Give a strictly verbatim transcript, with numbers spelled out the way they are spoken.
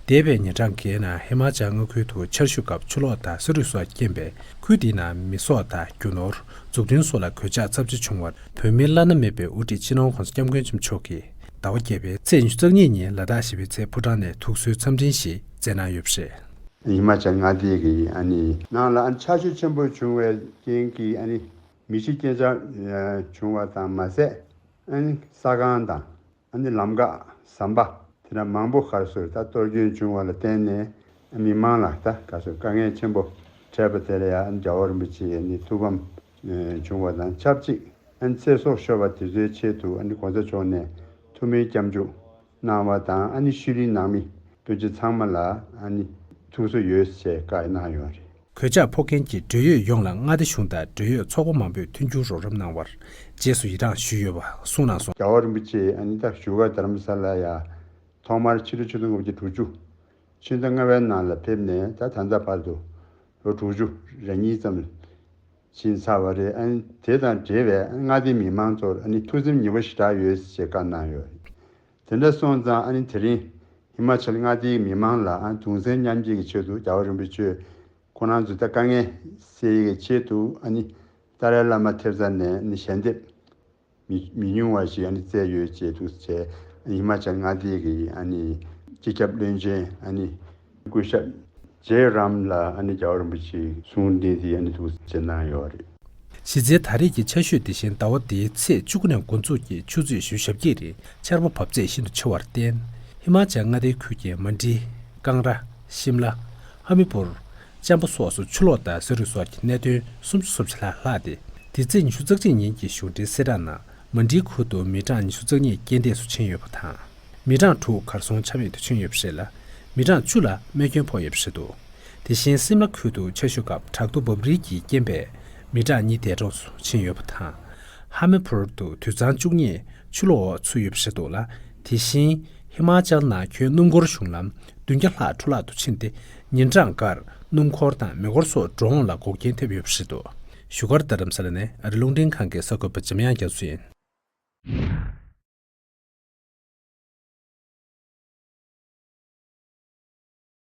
འདས་པའི་ཉིན་གྲངས་འགའི་ནང་ཧི་མ་ཅལ་མངའ་ཁུལ་དུ་ཆར་ཆུ་སྐབས་ཆུ་ལོག་དང་ས་རུད་སོགས་རྐྱེན་པས་ཁུལ་དེའི་ནང་མི་སྲོག་དང་རྒྱུ་ནོར། འཛུགས་སྐྲུན་སོགས་ལ་གོད་ཆག་ཚབས་ཆེ་བྱུང་བར་བོད་མིའི་བླ་ན་མེད་པའི་དབུ་ཁྲིད་སྤྱི་ནོར་༧གོང་ས་༧སྐྱབས་མགོན་ཆེན་པོ་མཆོག་གིས་ཟླ་བ་བརྒྱད་པའི་ཚེས་ཉི་ཤུ་རྩ་གཉིས་ཉིན་ལ་དྭགས་ཞི་བའི་ཚལ་ཕོ་བྲང་ནས་ཐུགས་གསོའི་འཚམས་འཕྲིན་ཞིག་བསྩལ་གནང་ཡོད་པ་རེད། ཧི་མ་ཅལ་མངའ་སྡེ་གི་ཨ་ནི་ནང་ལ་ཨ་ནི་ཆར་ཆུ་ཆེན་པོ་བྱུང་བའི་རྐྱེན་གྱིས་ཨ་ནི་མི་ཤི་རྐྱེན་ཆག་བྱུང་བ་དང་མ་ཟད། ཨ་ནི་ས་ཁང་དང་། ཨ་ནི་ལམ་འགག་ཟམ་པ་དེ་འདྲ་མང་པོ་ག་རེ་ཟེར་ད་གཏོར་སྐྱོན་བྱུང་བ་ལ་བརྟེན་ནས་མི་མང་ལ་ད་ག་རེ་ཟེར་དཀའ་ངལ་ཆེན་པོ་འཕྲད་པ་དེ་ལ་ཡང་རྒྱལ་བ་རིན་པོ་ཆེ་ནི་ཐུགས་ཕམ་བྱུང་བ་དང་ཆབས་ཅིག་ཨ་ནི་ཚེ་སྲོག་ཤོར་བ་དེ་ཚོའི་ཆེད་དུ་ཨ་ནི་གོང་ས་མཆོག་ནས་ཐུགས་སྨོན་སྐྱབས་འཇུག་གནང་བ་དང་ཨ་ནི་ཤུལ་ལུས་ནང་མི་བོད་སྤྱི་ཚང་མ་ལ་ཨ་ནི་ཐུགས་གསོ་ཡོད་ཅེས་བཀའ་གནང་ཡོད་རེད། གོད་ཆག་ཕོག་མཁན་གྱི་འབྲེལ་ཡོད་ཡོངས་ལ་མངའ་སྡེ་གཞུང་དང་འབྲེལ་ཡོད་ཚོགས་པ་མང་པོས་མཐུན་འགྱུར་རོགས་རམ་གནང་བར་རྗེས་སུ་ཡི་རངས་ཞུས་ཡོད་པ་གསུངས་གནང་སོང་། རྒྱལ་བ་རིན་པོ་ཆེ་ཨ་ནི་ད་བཞུགས་སྒར་རྡ་རམ་ས་ལ་ཡ་ཐོག་མར་ཕྱི་ལོ་ཆིག་སྟོང་དགུ་བརྒྱ་དྲུག་ཅུ་ཕྱི་ཟླ་ལྔ་པའི་ནང་ལ་ཕེབས་ནས་ད་ད་ལྟ་བར་དུ་ལོ་དྲུག་ཅུ་རེ་གཉིས་ཙམ་ཕྱིན་ཚར་བ་རེད། ཨ་ནི་དེ་དང་འབྲེལ་བའི་མངའ་སྡེའི་མི་མང་ཚོར་ཨ་ནི་ཐུགས་སེམས་ཉེ་པོ་ཞེ་དྲག་ཡོད་ཅེས་བཀའ་གནང་ཡོད་རེད། དེ་འདྲ་སོང་ཙང་ཨ་ནི་དེ་རིང་ཧི་མ་ཅལ་མངའ་སྡེའི་མི་མང་ལ་ཨ་གདུང་སེམས་མཉམ་སྐྱེད་ཀྱི་ཆེད་དུ་རྒྱལ་བ་རིན་པོ་ཆེས་ཁོ་རང་ཚོའི་ད་དཀའ་ངལ་སེལ་ཡས་ཀྱི་ཆེད་དུ་ཨ་ནི་ཏཱ་ལའི་བླ་མ་ཐེབས་རྩ་ནས་ཨ་ནི་ཞལ་འདེབས་མི་མི་ཉུང་བ་ཞིག་ཨ་ནི་བསྩལ་ཡོད་ཅེས་འདུག་ཟེར། ཧི་མ་ཅལ་མངའ་སྡེ་གི་ཨ་ནི་སྤྱི་ཁྱབ་བློན་ཆེན་ཨ་ནི་སྐུ་ཞབས་ཇེ་རམ་ལ་ཨ་ནི་རྒྱལ་བ་རིན་པོ་ཆེའི་གསུང་འདི་འདི་ཨ་ནི་འདུག་ཟེར་གནང་ཡོད་རེད། གཞི་རྩའི་ད་རེས་ཀྱི་ཆར་ཞོད་དེ་བཞིན་ཟླ་བ་འདིའི་ཚེས་བཅུ་དགུ་ནས་འགོ་འཛུགས་ཀྱིས་ཆུ་ཚོད་བཞི་ཞེ་བརྒྱད་རིང་ཆར་པ་བབས་ཚད་ཤིན་ཏུ་ཆེ་བར་བརྟེན། ཧི་མ་ཅལ་མངའ་སྡེའི་ཁུལ་གྱི་མན་ཌི། ཀང་ར། ཤིམ་ལ། ཧ་མི་པུར། ཅམ་པ་སོགས་སུ་ཆུ་ལོག་དང་ས་རུད་སོགས་ཀྱི་གནད་དོན་སུམ་ཅུ་སོ་གཅིག་ལྷག་ལྷག་སྟེ། འདི་ཚེས་ཉི་ཤུ་རྩ་གཅིག་ཉིན་གྱི་གཞུང་འབྲེལ་གསལ་བསྒྲགས་ནང་མན་ཌིའི་ཁུལ་དུ་མི་གྲངས་ཉི་ཤུ་རྩ་གཉིས་རྐྱེན་འདས་སུ་ཕྱིན་ཡོད་པ་དང་། མི་གྲངས་དྲུག་གར་སོང་ཆ་མེད་དུ་ཕྱིན་ཡོད་པ་རེད་ལ། མི་གྲངས་བཅུ་ལ་རྨས་སྐྱོན་ཕོག་ཡོད་པ་རེད་འདུག་དེ་བཞིན་སིམ་ལ་ཁུལ་དུ་ཆར་ཞོད་སྐབས་བྲག་རྡོ་འབབ་རིལ་གྱི་རྐྱེན་པས་མི་གྲངས་གཉིས་འདས་གྲོངས་སུ་ཕྱིན་ཡོད་པ་དང་། ཧ་མི་ཕུར་དུ་དུད་ཚང་བཅུ་གཉིས་ཆུ་ལོག་འོག་ཚུད་ཡོད་པ་རེད་འདུག་ལ། དེ་བཞིན་ཧི་མ་ཅལ་ནང་ཁྱོན་སྣུམ་འཁོར་གཞུང་ལམ་བདུན་བརྒྱ་ལྷག་འཕྲོ་བརླག་ཏུ་ཕྱིན་ཏེ། ཉིན་གྲངས་འགར་སྣུམ་འཁོར་དང་མེ་འཁོར་སོགས་འགྲོ་འོང་ལ་འགོག་རྐྱེན་ཐེབས་ཡོད་པ་རེད་འདུག་བཞུགས་སྒར་རྡ་རམ་ས་ལ་ནས་ཨ་རི་རླུང་འཕྲིན་ཁང་གི་གསར་འགོད་པ་འཇམ་དབྱངས་རྒྱ་མཚོ་ཡིན།